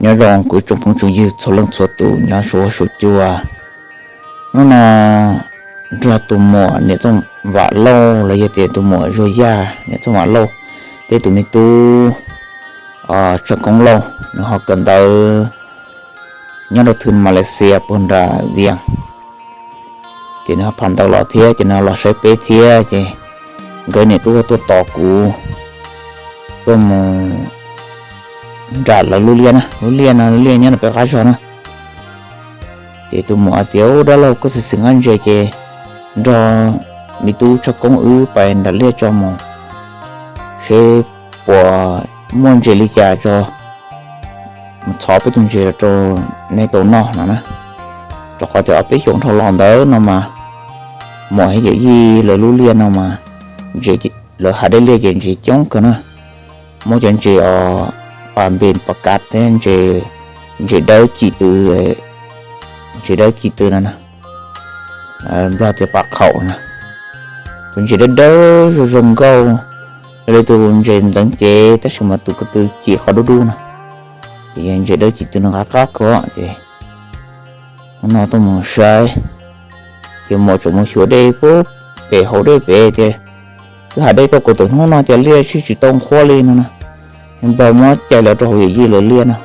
Nyob zoo kuv tsoom phooj tsoom ywg txhua leej txhua tus nyob suav suav cua. Hnub no nrog tus muam niam Txooj Vam Lauj los yog tias tus muam Zuag Yaj niam Txooj Vam Lauj, thiab tus me tub Tsaj Koob Lauj, nws ho kawm ntawv nyob rau thwv Malaysia puag nram Vias. Ces nws ho pham ntawv los thiab ces nws los saib peb thiab ces nkawd niam tub tuaj tos kuv tuaj mus nram lawv lub liaj na, lub liaj no lub liaj nyob rau peb qab zog na. Ces tus muam tias, Ub, dab laug, koj xwm xwm nqaij ntses ces nrog me tub Tsaj Koob wb pais nram liaj tso mus seb puas muaj ntses li cas tso mus txhov peb tug ntses los rau nej tau noj no na. Rau qhov tias ob peb xyoos dhau los ntawd no mas, muam thiab yawm yij lawv lub liaj no mas, lawv hav dej liaj ces ntses coob kawg na. Muab cov ntses os, pas npes pas kav thiab ntses dawb cim tw, ntses dawb cim tw no, Nplog tias pas khaum na. Tus ntses dawb dawb zoo zoo nkauj, yog li tus ntses ntxeev cev tab sis mas tus ko tw cim qhov dub dub no. Ces yog ntses dawb cim tw no qab qab kawg ces hnub no tuaj mus saib. Ces muam tseem mus xyuas dej pem hauv dej pem tias, Wb hav dej tuaj kaum tawm hnub no cas liaj sib tsis tau qhuav li no na. Npawg muab cais los rau hauv yawm yij lawv liaj no.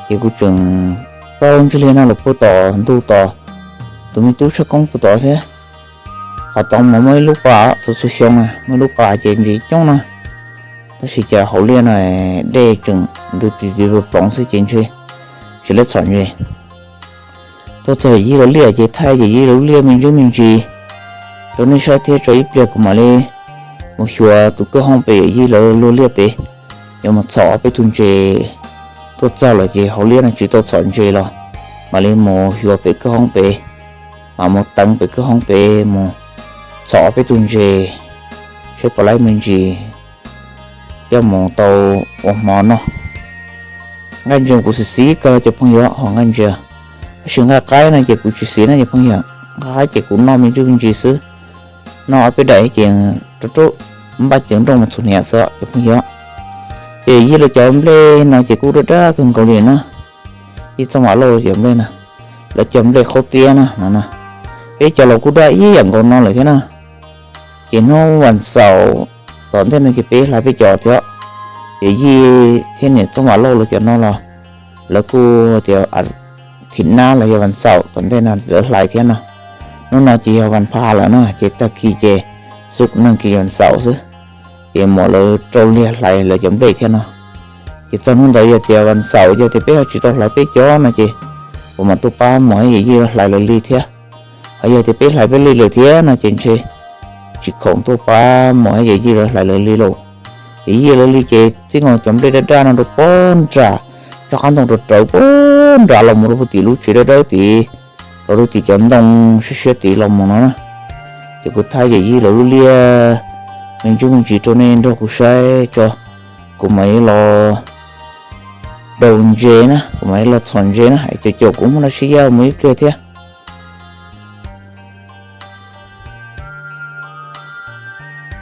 Ces kuv tseem paub ntsej liaj no los puag tom ntug tos, tus me tub Tsaj Koob puag tod thiab. Qhov tod mas muaj ib lub pas, txhua txhua xyoo muaj ib lub pas ces ntses coob no. Tab sis cas hauv liaj no dej tseem ntws plis plis ploov xwb ces ntshe tsis lawv txhom ntses. Tuaj txog yawm yij lawv liaj ces thaij yawm yij lawv liaj me ntsis me ntsis rau nej saib thiab tso ib pliag kuv mam li mus xyuas tus kwj hoob pem yawm yij lawv lub liaj pem, yuav mus txhom peb tug ntses. Tuaj txog lawm ces hauv liaj no tsis tau txhom ntses los mam li mus xyuas pem kwj hoob pem, mam mus teev pem kwj hoob pem mus txhom peb tug ntses, saib puas laib me ntsis coj mus tau ua hmo noj. Nqaij ntses kuv xis xis kawg cov phooj ywg, ho nqaij ntses, tab sis nqaij qaib no ces kuv tsis xis na cov phooj ywg. Nqaij qaib ces kuv noj me ntsis me ntsis xwb, noj ob peb daim ces rub rub npaj cev nrooj mus txhuam hniav xwb cov phooj ywg. Ces yij lawv cov nplej no ces kuj daj daj kawg nkaus li na. Yij Txooj Vam Lauj cov nplej na, lawv cov nplej khaub tiab na no na, peb cov los kuj daj ib yam nkaus no lawm thiab na. Ces hnub vas xaum tom ntej no ces peb hlais peb cov thiab. Ces yij thiab niam Txooj Vam Lauj lawv cov no los lawv kuj tias thim nab los yog vas xaum tom ntej no lawv hlais thiab no. Hnub no ces yog vas pha lawm na ces tag kis ces xub neeg kis vas xaum xwb. Ces muam lawv rau liag hlais lawv cov nplej thiab no. Ces txog hnub ntawd yog tias vas xaum yog tias peb ho tsis tau hlais peb cov no ces kuv mam tuaj pab muam yawm yij lawv hlais lawv li thiab. Ho yog tias peb hlais peb li lawm thiab no ces ntshe tsis khoom tuaj pab muam yawm yij lawv hlais lawv li lauj. Yawm yij lawv li ces txij nkaus cov nplej daj daj no rau pog nram tsob qab ntoo rau rawv pog nram los mus rau puag tim lub tsev dawb dawb tid, los rau tim cov ntoo siab siab tid los mus no na. Ces kuv thaij yawm yij lawv lub liaj me ntsis me ntsis rau nej nrog kuv saib tso, kuv mam li los daus ntses na, kuv mam li los txhom ntses na, es caum caum kuv muab no sib yaj mus ib pliag thiab.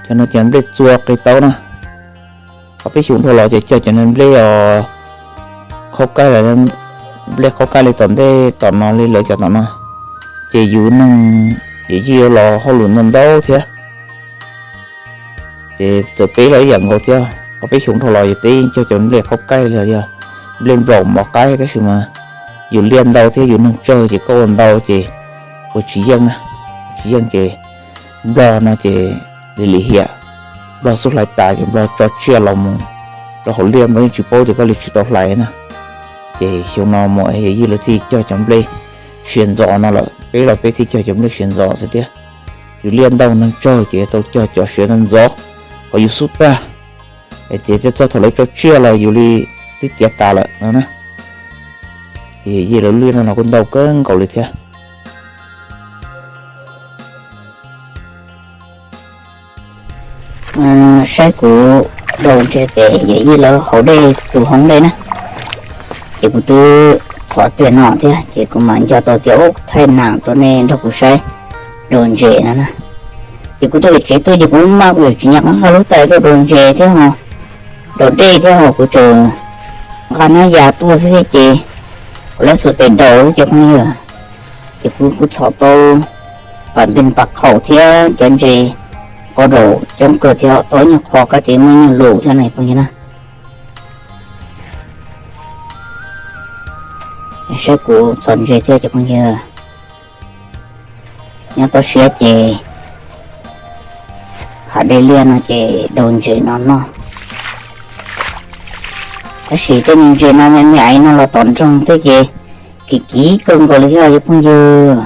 Cov no cov nplej txua qe taub na, qhov peb xyum dhau los ces cog cov nplej os, khaub kaij, nplej khaub kaij li tom ntej tom no li lawv cov tom no, ces yus neeg yawm yij los hauj lwm ntau ntau thiab. Ces txawm peb los ib yam nkaus thiab, qhov peb xyum dhau los ces peb yeej cog cov nplej khaub kaij li yog nplej nplaum mov qaib tab sis mas yus liaj ntau thiab yus neeg tsawg ces koj ua ntau ces ua tsis yeej na, tsis yeej ces nplog no ces li lim hiam, nplog xub hlais tas ces nplog tso tsiaj los mus rau hauv liaj, nplog yeej tsis paub tias koj li tsis tau hlais na. Ces xyoo no muam yawm yij lawv thiaj cog cov nplej sia ntxov no lawm, peb los peb thiaj cog cov nplej sia ntxov xwb thiab. Yus liaj ntau neeg tsawg ces tau cog cov sia ntxov ntxov kom yus xub tag, es tias thiaj txog thaum lawv tso tsiaj los yus li twb tiav tas lawm no na. Ces yawm yij lawv liaj no los kuj ntau kawg nkaus li thiab. Saib kuv daus ntses pem yawm yij lawv hauv dej tus hoob dej na. Ces kuv twb txhom pliag no thiab ces kuv mam nco tau tias ub thaij nam rau nej nrog kuv saib daus ntses no na. Ces kuv tuaj pem tsev tuaj ces kuv maj kuv yuav tsis nyiam qab nqa lub tais tuaj daus ntses thiab ho daus dej thiab ho kuv tseem Nqa nab yas tuaj xwb thiab ces kuv lab xus tes daus xwb cov phooj ywg. Ces kuv kuj txhom tau pas npeg pas khaum thiab cov ntses qau daum coob kawg thiab tau ib nyuag qho kab ces muaj ib nyuag lus thiab na phooj ywg na. Saib kuv txhom ntses thiab cov phooj ywg. Nyob toj siab ces hav dej liaj no ces daus ntses no noj. Tab sis tej niag ntses no me me aiv no los tom nroog thiab ces kim kiv kawg nkaus li thiab cov phooj ywg.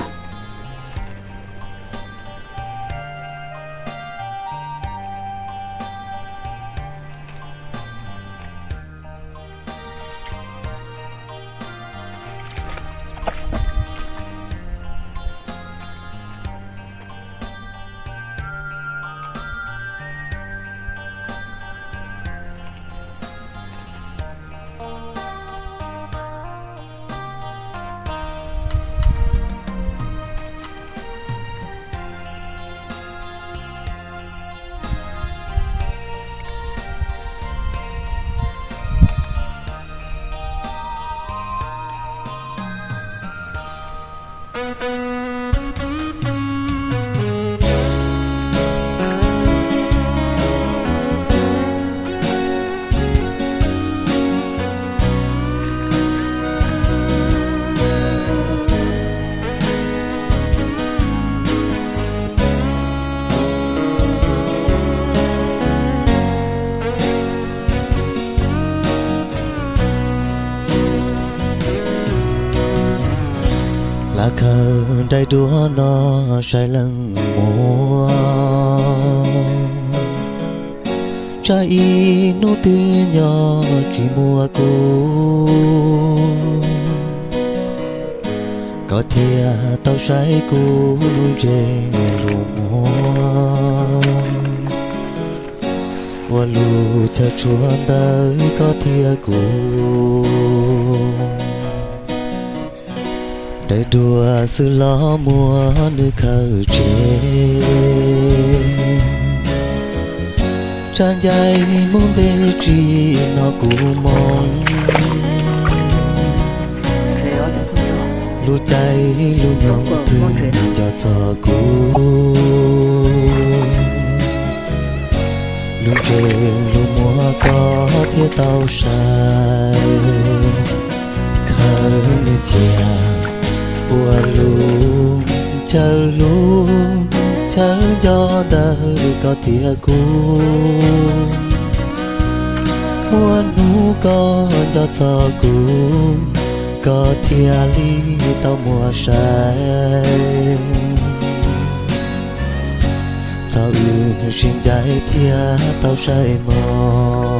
Lawv khaws daim duab no saib leej muam, tsam ib hnub twg nyob tsis muaj kuv, koj thiaj tau saib kuv lub ntsej lub muag. Ua lub chaw tshua ntawm koj thiab kuv, daim duab xwb los muab nws khaws tseg, tsam ncaim mus ntev tsis hnov kuv moo. Lub caij lub nyoog twg nco txog kuv, lub ntsej lub muag koj thiaj tau saib, khaws nws cia ua lub chaw hlub chaw nco ntawm koj thiab kuv. Muaj hnub koj nco txog kuv, koj thiaj li tau muab saib, txog wb sib ncaim thiaj tau saib mog.